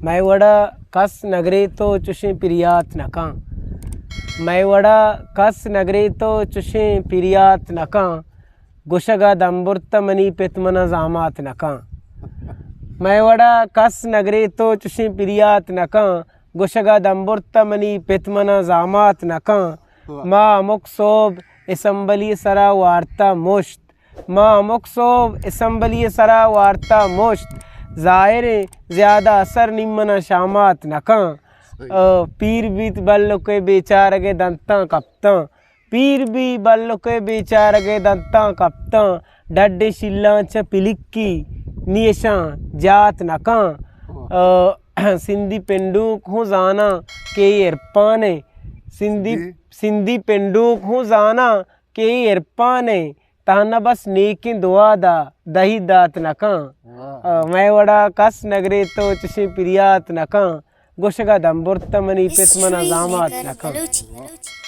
مئے وڑا کس نگریت و چشیں پریات نکاں۔ مئے وڑا کس نگریت و چشیں پریات نکاں۔ گوشگا دم برتہ منی پت منا زامات نکاں۔ مئے وڑا کس نگریت و چشیں پریات نکاں۔ گوشگا دم برتہ منی پت منا زامات نکاں۔ واہ۔ ما ہمک سہب اسمبلی سرا وارتہ مشت۔ ما ہمک سہب اسمبلی سرا وارتہ مشت۔ ظاہریں زیادہ اثر نی منا شامات نکاں۔ صحیح۔ آ، پیر بیت بلکے بیچارگے دنتاں کپتاں۔ پیر بی بلکے بیچارگے دنتاں کپتاں۔ ڈڈے شیلاں چہ پلکی نی اشاں جات نکاں۔ واہ۔ آ، سندھی پنڈوک ہوں زاناں کہ اے عرفان ایں۔ سندھی، سندھی؟ سندھی پنڈوک ہوں زاناں کہ اے عرفان ایں۔ تہنا بس نیکیں دعا دا، دہی دات نکاں۔ واہ۔ آ، مئے وڑا کس نگریت و چشیں پریات نکاں۔ گوشگا دم برتہ منی پت منا زامات نکاں۔ واہ۔